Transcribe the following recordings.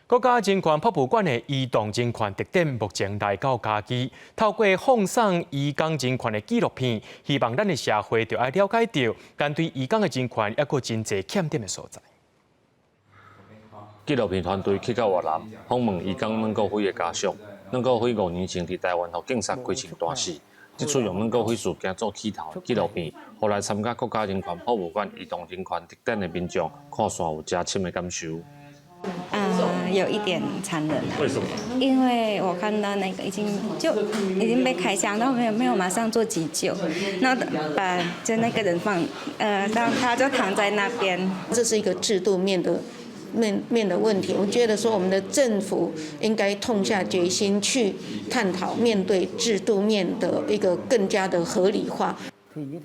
國家人權博物館的移動人權特展目前來到嘉義，透過放送移工人權的紀錄片，希望咱的社會著愛了解著，咱對移工的人權猶閣真濟欠點的所在。紀錄片團隊去到越南訪問移工阮國輝的家屬。阮國輝5年前佇臺灣予警察開槍彈死。這齣用阮國輝事件做起頭的紀錄片，予來參加國家人權博物館移動人權特展的民眾看煞有誠深的感受。嗯，有一點殘忍。為什麼？因為我看到那個已經就已經被開槍，然後沒有馬上做急救，然後把就那個人放，當他就躺在那邊。這是一個制度面的問題，我覺得說我們的政府應該痛下決心去探討面對制度面的一個更加的合理化。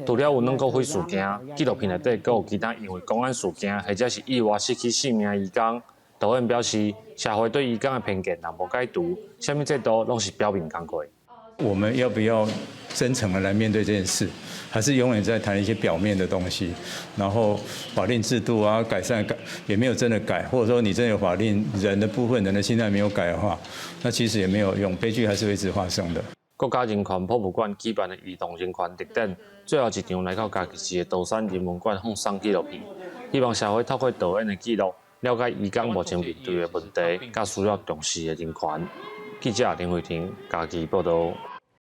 除了有阮國輝事件，紀錄片內底閣有其他因為公安事件或者是意外失去性命的移工。導演表示，社會對移工的偏見若無解除，啥物制度攏是表面工課。我們要不要真誠的來面對這件事？還是永遠在談一些表面的東西？然後法令制度啊改善改也沒有真的改，或者說你真的有法令，人的部分人的心態沒有改的話，那其實也沒有用，悲劇還是會一直發生的。國家人權博物館舉辦的移動人權特展，最後一場來到嘉義市的桃山人文館放送紀錄片，希望社會透過導演的記錄，了解移工目前面對的問題，佮需要重視的人權。記者林慧婷嘉義報導。